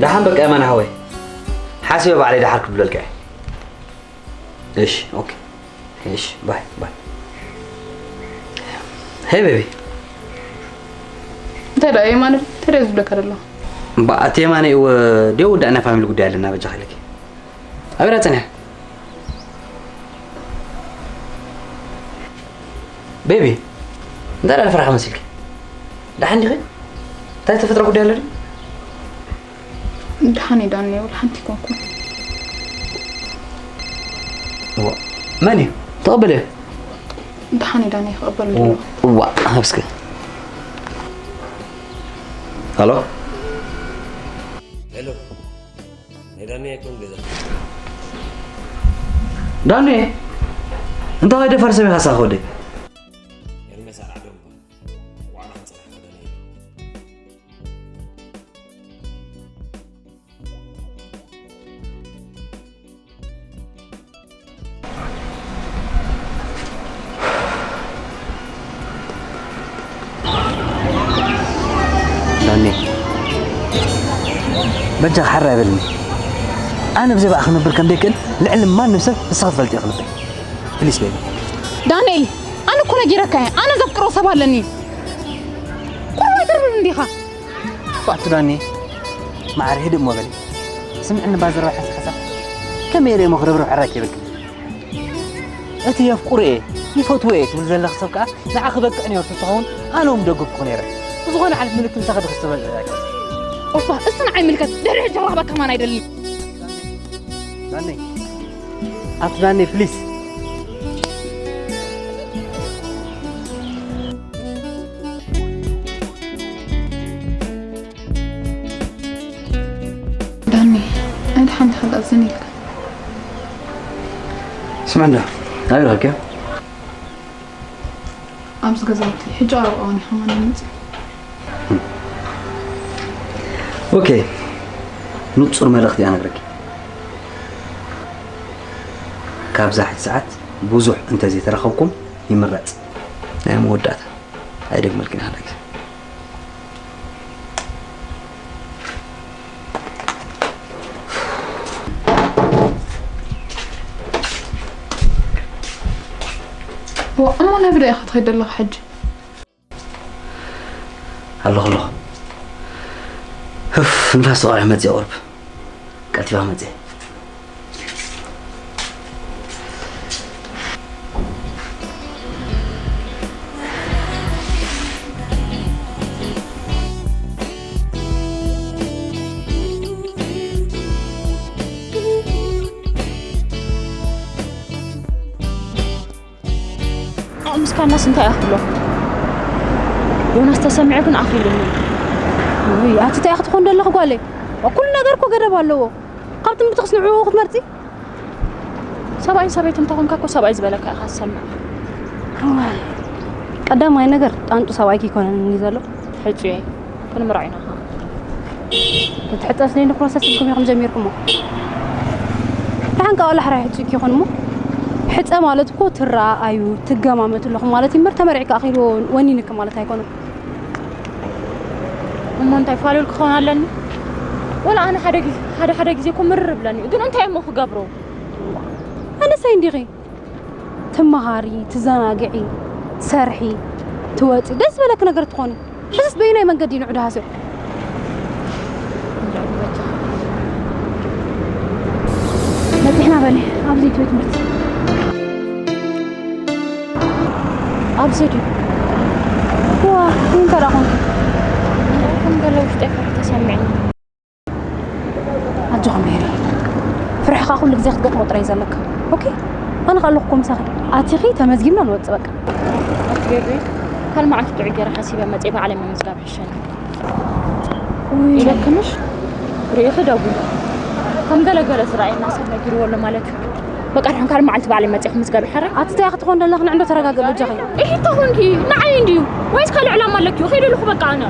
ደሓን በቃ የማነ ሓወይ፣ ሓሲበ ባዕለይ ደሓር ክብለልካ እየ። እሺ ኦኬ። እሺ ባይ ባይ። ሄይ ቤቢ። እንታይ ደኣ የማነ፣ እንታይ ደኣ ዝብለካ ዘሎ? እምባ፣ እቲ የማነ እዩ፣ ደው ዳእና ፋሚሊ ጉዳይ ኣለና፣ በጃ ኸልኪ። ኣበይ ደኣ ጸኒሐ? ቤቢ፣ እንታይ ደኣ ዝፈራሕካ መሲልኪ? ደሓን ዲኺ? እንታይ ዝተፈጥረ ጉዳይ ኣሎ ድዩ? ደሓን እዩ ዳኒ፣ ወላ ሓንቲ ኣይኮንኩን። እዋ፣ መን እዩ? ተቐበልዮ። ደሓን እዩ ዳኒ፣ ክቕበል እው፣ ኣለዎ። እዋ፣ ሃብስኪ። ሃሎ? ሄሎ፣ ናይ ዳኒ ኣይኮን ገዛ። ዳኒ፣ እንታይ ደፋር ሰብ ኢኻ ሳኽ ወደይ? ኤርሜስ ኣርዓዶም እባ። ዋዕላ ክንጸናሕ ከለና እዩ። ዳኒ፣ በጃኻ ሓር ኣይበልኒ። ኣነ ብዘይ ብኣኻ ክነብር ከም ዘይክእል ልዕሊ ማንም ሰብ ንስኻ ትፈልጥ ኢኻ ልበይ። ፕሊስ ቤቢ። ዳንኤል፣ ኣነ እኮ ነጊረካ እየ። ኣነ ዘፍቅሮ ሰብ ኣለኒ። ቁሩብ ኣይተርብን እንዲኻ። ኳዕቱ ዳኒ፣ ማዕረ ህድእ እሞ በሊ። ስምዕኒ ባዘረባ ሓንሳብ ሓንሳብ። ከመይ ኢለ እሞ ክረብርብ ዕራይ ከይበልክኒ? እቲ የፍቅሮ እየ፣ ይፈትዎ እየ ትብል ዘለኺ ሰብ ከኣ ንዓኺ በቅዕ ነይሩ ተትኸውን ኣነ እውን ምደገፍኩኺ ነይረ። ብዝኾነ ዓይነት ምልክት ምሳኺ ድኽስ ትበልዕ እያ። ኦፋ፣ እሱ ንዓይ ይምልከት። ድሕሪ ሕጂ ክራኸባ ከማን ኣይደልን። ዳኒ፣ ኣቲ ዳኒ፣ ፕሊስ። ዳኒ፣ ኣንተ ሓንቲ ሓጋዝ ዘን ኢልካ። ስምዕና፣ ኣበይ ረኺብክዮ? ኣብዚ ገዛውቲ፣ ሕጂ ኣብ እዋን ኢኻ ማን ይመጽእ? ኦኬ፣ ንጹር መልእኽቲ እነግረኪ። ካብዛ ሕጂ ሰዓት ብዙሕ እንተዘይተራኸብኩም ይምረጽ። ናይ መወዳእታ ኣይደግመልክን ሓደ ግዜ። ዋ፣ እሞ ናብይ ኢኻ ትኸይድ ዘለኻ ሕጂ? ኣለኹ፣ ኣለኹ። ህፍ፣ ንፋስ ተቓውሒ መጽእ ቁርብ። ቀልጢፋ መጽእ። ምስካናስ እንታይ ኣኽብሎ? ዮናስ ተሰሚዑ ግን ኣኽቢሉኒ። ውይ፣ ኣቲ እንታይ ክትኾን ዘለኺ ጓለይ? ኩሉ ነገር እኮ ገደብ ኣለዎ። ካብ ትምህርትኽስ ንዕኡ ክትመርጺ? ሰብኣይን ሰበይትን እንተኾንካ እኮ ሰብኣይ ዝበለካ ኢኻ ትሰምዕ። እዋይ፣ ቀዳማይ ነገር ጣንጡ ሰብኣይኪ ኣይኮነን እንዲ ዘሎ። ሕጹየይ ክንምርዖ ኢና ኸዓ። እቲ ሕጸ ስለ እንዲ ፕሮሰስ ኢልኩም ኢኹም ጀሚርኩሞ። ደሓን ከኣ ዋላ ሕራይ ሕጹይኪ ይኹን እሞ፣ ሕጸ ማለት እኮ ትረኣኣዩ፣ ትገማመቱ ኣለኹም ማለት እዩ እምበር፣ ተመሪዕካ ኣኺሉ ወኒንኪ ማለት ኣይኮነን። እሞ እንታይ ፋሉል ክኸውን ኣለኒ? ወላ ኣነ ሓደ ግዜ፣ ሓደ ሓደ ግዜ እኮ ምርር ይብለኒ እዩ። ግን እንታይ እሞ ክገብሮ? ኣነሳይ እንዲኺ ትመሃሪ፣ ትዘናግዒ፣ ትሰርሒ፣ ትወፂ፣ ደስ ዝበለኪ ነገር ትኾኒ። ሕዝስ በየናይ መንገዲ እዩ ንዑ ደሃስዮ? በፂሕና በሊ፣ ኣብዚ ትቤት ትምህርቲ። ኣብዚ ድዩ? ዋ፣ እንታይ ደኣ ኮንኪ? ከም ገለ ውሽጠይ ፍርሒ ተሰሚዕኒ። ኣጆኻ ሜሪ፣ ፍርሕኻ ኩሉ ግዜ ክትገጥሞ ጥራይ እዩ ዘለካ። ኦኬ? ኣነ ከኣ ኣለኹ እኮ ምሳኺ። ኣቲኺ ተመዝጊብና ንወጽእ በቃ። ኣቲ ቤቢ፣ ካልእ መዓልቲ ጥዑይ ገይረ ሓሲበ መጽየ ባዕለይ ምምዝጋብ ይሕሸኒ። ውይ። ኢለክምሽ? ርእኺ ደጉ። ከም ገለ ገለ ዝረኣየና ሰብ ነጊርዎ ኣሎ ማለት እዩ። በቃ፣ ድሕን ካልእ መዓልቲ ባዕለይ መጽየ ክምዝጋብ ይሓረ። ኣቲ እንታይ ክትኾን ደለኺ ንዕንዶ ተረጋግእ በጃኺ። እሂ፣ ተኾንኪ ንዓይ እንድዩ ወይስ ካልእ ዕላማ ኣለኪ? ከይደ ኣለኹ በቃ ኣነ።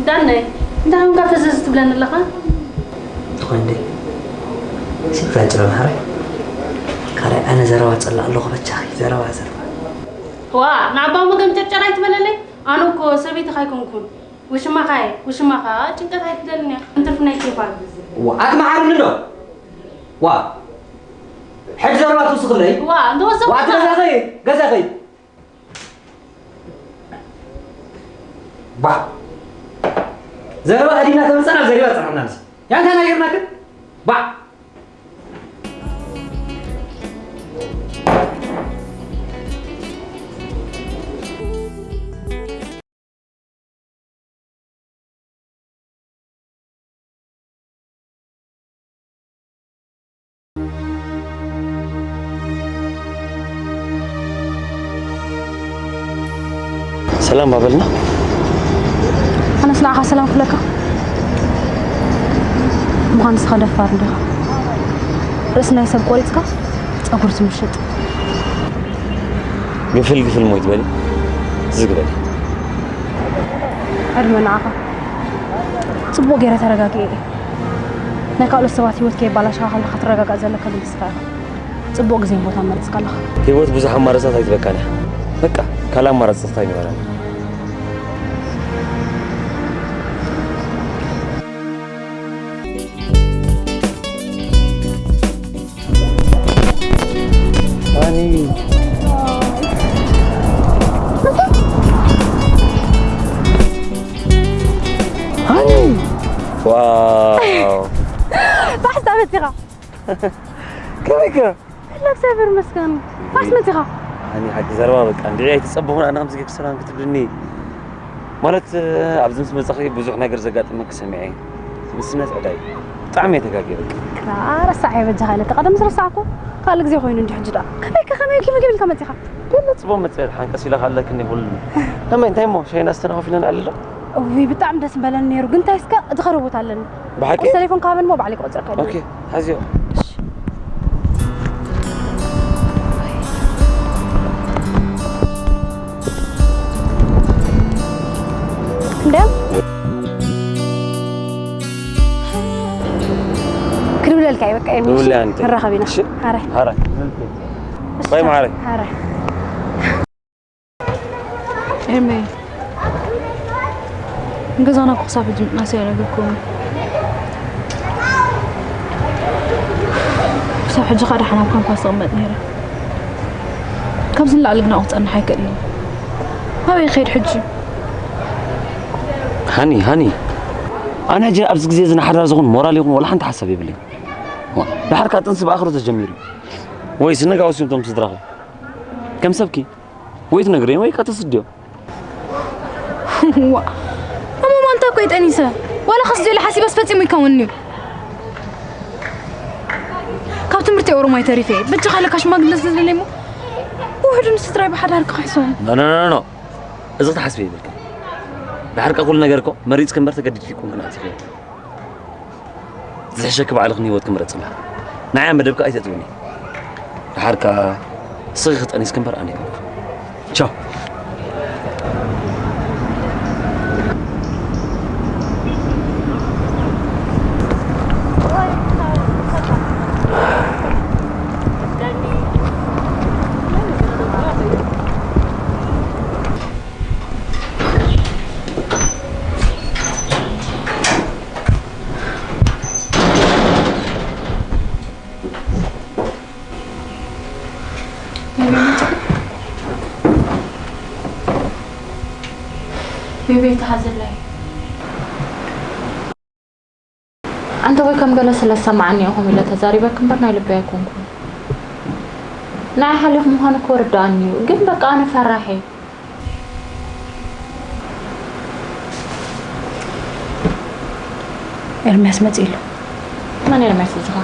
ዳነይ፣ እንታይ ኾንካ ፈዘዝ ትብለኒ ኣለኻ? ትኾን እንዴ? ሲፍራ ጭረ ማሕረይ። ካልኣይ ኣነ ዘረባ ጸላእ ኣለኹ በቻኺ፣ ዘረባ፣ ዘረባ። ዋ፣ ንኣባ ሞገም ጨርጨር ኣይትበለለይ። ኣነ እኮ ሰበይትኻ ኣይኮንኩን። ውሽማኻ እየ፣ ውሽማኻ ጭንቀት ኣይትደልንያ። እንትርፍ ናይ ኬፋ። ዋ፣ ኣትመዓርኒ ዶ? ዋ፣ ሕጂ ዘረባ ትውስኽለይ? ዋ፣ እንተወሰኹ ዋ፣ ኣቲ ገዛ ኸይድ፣ ገዛ ኸይድ። ባዕ። ዘረባ ሃዲና ተመጻና ዘረባ ጸናና ንስ። ያንታ ናይ ገርናክ። ባዕ። ሰላም ባበልና። ኣነስ ንዓኻ ሰላም ክብለካ። ምዃን ንስኻ ደፋር እንዲኻ። ርእሲ ናይ ሰብ ቆሪጽካ ጸጉሪ ትምሽጥ። ግፍል ግፍል ሞይ ትበሊ። ዝግበል። ዕድመ ንዓኻ። ጽቡቕ ገይረ ተረጋግኤ እየ። ናይ ካልኦት ሰባት ህይወት ከየባላሽኻ ከለኻ ትረጋጋእ ዘለካ ግን ንስኻ ኢኻ። ጽቡቕ ግዜን ቦታን መሪጽካ ኣለኻ። ህይወት ብዙሕ ኣማራጽታት ኣይትበካን እያ። በቃ፣ ካልእ ኣማራጽታት ኣይነበረን። ሃኒ። ሃኒ። ዋው። ባሕታ መጺኻ። ከመይ ከ? ኣላ እግዚኣብሔር ይመስገን። ባሕቲ መጺኻ። ሃኒ፣ ሓቂ ዘረባ በቃ፣ እንድዒ ኣይትጸበኹን፣ ኣነ ከምዚ ጌርኪ ሰላም ክትብልኒ። ማለት፣ ኣብዚ ምስ መጻኺ ብዙሕ ነገር ዘጋጠመኪ ሰሚዐ። ምስነት ዕዳይ። ብጣዕሚ እየ ተጋግየ በቃ። ክላ ረሳዕ እየ በጃኻ ኢለ፣ ቀደም ዝረሳዕኩ ካልእ ግዜ ኮይኑ እንዲ ሕጂ ደኣ። ከመይ ከ፣ ከመይ ኢልኪ ምግብ ኢልካ መጺኻ? ገለ ጽቡቕ መጽእ፣ ሓንቀስ ኢለ ካለክኒ ኩሉ። ከመይ፣ እንታይ እሞ፣ ሻሂ እናስተና ኮፍ ኢልና ንዕልል ዶ? እውይ፣ ብጣዕሚ ደስ ምበለኒ ነይሩ፣ ግን እንታይ እስከ፣ እቲ ኸረቦት ኣለኒ። ብሓቂ? ቁርሲ ተሌፎን ክሃበኒ እሞ ባዕለይ ክቆጽረካ እየ። ኦኬ፣ ሓዝዮ። እሺ። እንደ ክድውለልካ እዩ፣ በቃ፣ እዩ። ደውለያ እንተ። ንራኸብ ኢና። እሺ። ሃራይ። ሃራይ። እሺ። ባይ፣ ማዕረይ። ሃራይ። ኤመይ፣ ንገዛና እኮ ክሳብ ሕጂ ምእናሰይ ኣይነገርኩዎን። ክሳብ ሕጂ ከኣ ደሓን ኣብ ካምፓስ እቕመጥ ነይረ። ካብዚ ንላዕሊ ግን ኣብኡ ክጸንሕ ኣይክእልን እየ። ኣበይ ክኸይድ ሕጂ? ሃኒ፣ ሃኒ፣ ኣነ ሕጂ ኣብዚ ግዜ እዚ ንሓዳር ዝኹን ሞራል ይኹን ወላ ሓንቲ ሓሳብ የብለይን። ዋ፣ ደሓር ከኣ ጥንሲ ብኣኽርቶ ተጀሚሩ እዩ። ወይስ ነጋ ወሲኹም እቶም ስድራኺ? ከም ሰብኪ ወይ ትነግርዮም ወይ ከኣ ተስድዮም። ዋ፣ እሞ ማንታ እኮ ይጠኒሰ። ዋላ ከስ ዝብል ሓሲበስ ፈጺሙ ይከውንኒ እዩ። ካብ ትምህርቲ ኦሮማይ ተሪፈ እየ። በጃኻ ለካ ሽማግለ ስለዘለለይ እሞ ውሕዱ ንስድራይ ብሓዳር ክኽሕሶም። ኖ፣ ኖ፣ ኖ፣ ኖ። እዚ ክትሓስቢ ይብልካ። ድሓር ከኣ ኩሉ ነገር እኮ መሪጽኪ እምበር ተገዲድኪ ኣይኮንክን ኣቲኺ። ዝሕሸኪ ባዕልኽን ህይወትኪ ምረጽ እምበር። ንዓይ ኣብ መደብኪ ኣይተእትውኒ። ድሓር ከኣ ንስኺ ክጠኒስኪ እምበር ኣነ ኣይኮንኩን። ቻው። ቤቤ ተሓዘለይ። ኣንተ ወይ ከም ገለ ስለ ዝሰማዓኒ ኢኹም ኢለ ተዛሪበክ እምበር ናይ ልበይ ኣይኮንኩን። ንዓይ ሓሊኹ ምዃኑ ክርድኣኒ እዩ፣ ግን በቃ ኣነ ፈራሒ። ኤርምያስ መጺኡ ኣሎ። መን ኤርምያስ እዚ ኸ?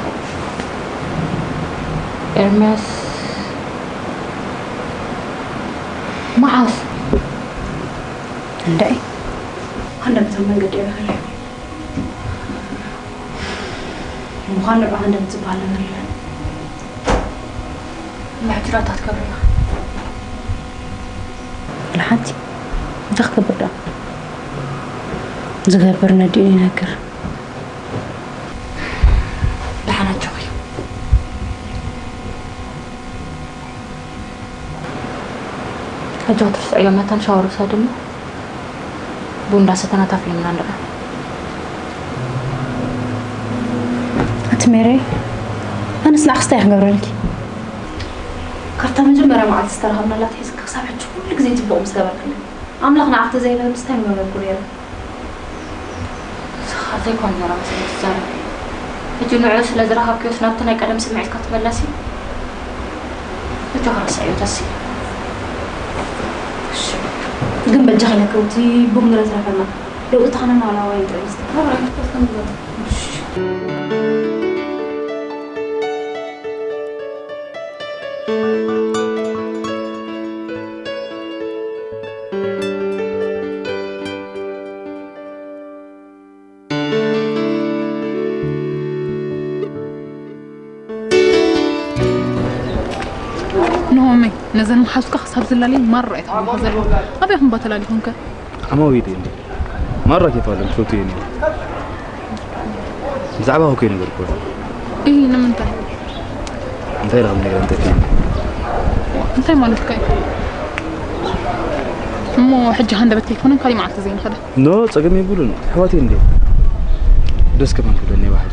ኤርምያስ መዓስ? እንድዒ፣ ሃንደበት ኣብ መንገዲ እየ ረኺበዮ። ምዃን ንዑ ሃንደበት ዝበሃል ነገር የለን። ምሕጅራታት ገብረ ኢኻ። ወላ ሓንቲ። እንታይ ክገብር ደኣ? ዝገብር ነዲኡ ይነግር። ደሓን ኣጆኺ። ሕጂ ክትርስዕዮ መታን ሻወር ውሰድ እሞ ቡን እንዳሰተና ታፍ ኢልና ንርኣ። ኣቲ ሜረይ፣ ኣነስ ንዓኽስ እንታይ ክገብረልኪ? ካብታ መጀመርያ መዓልቲ ዝተራኸብናላ ኣትሒዝኪ ክሳብ ሕጂ ኩሉ ግዜ ጽቡቕ ምስ ገበርክለይ። ኣምላኽ ንዓኽ ተዘይብለንስ እንታይ ምገበርኩ ነይረ? ንስኻ ዘይኮነ ነይራ መሰለኒ ትዛረብ። ሕጂ ንዕኡ ስለ ዝረኸብክዮስ ናብቲ ናይ ቀደም ስምዒትካ ትመለሲ? በጃኺ ረስዕዮ ተሲ። እሺ። ግን በጃኺ ኢለኪ እቲ ቡን ግለ ትረፈና። ለውጢ ተኾነና ዋላ ዋይን ጥራይ ንስተ። እሺ። ንሆመይ፣ ነዘን መሓዙትካ ክሳብ ዝላለይ ማራ እየ ተሃዊኸ ዘለኹ። ኣበይ ኢኹም እባ ተላሊኹም ከ? ዓማዊል እየን። ማራ ኬፍ ኣለወን፣ ክፈትወን እየ። ብዛዕባኺ እኮ ይነገርኩ። እይ፣ ንምንታይ? እንታይ ኢልኺ ነገር እንተትይኒ? እንታይ ማለትካ እዩ? እሞ ሕጂ ሃንደበት ከይኮነን ካሊእ መዓልቲ ዘይንኸደ? ኖ፣ ጸገም የብሉን። ኣሕዋት እንዴ? ደስ ከማን ክብለኒ ባህል።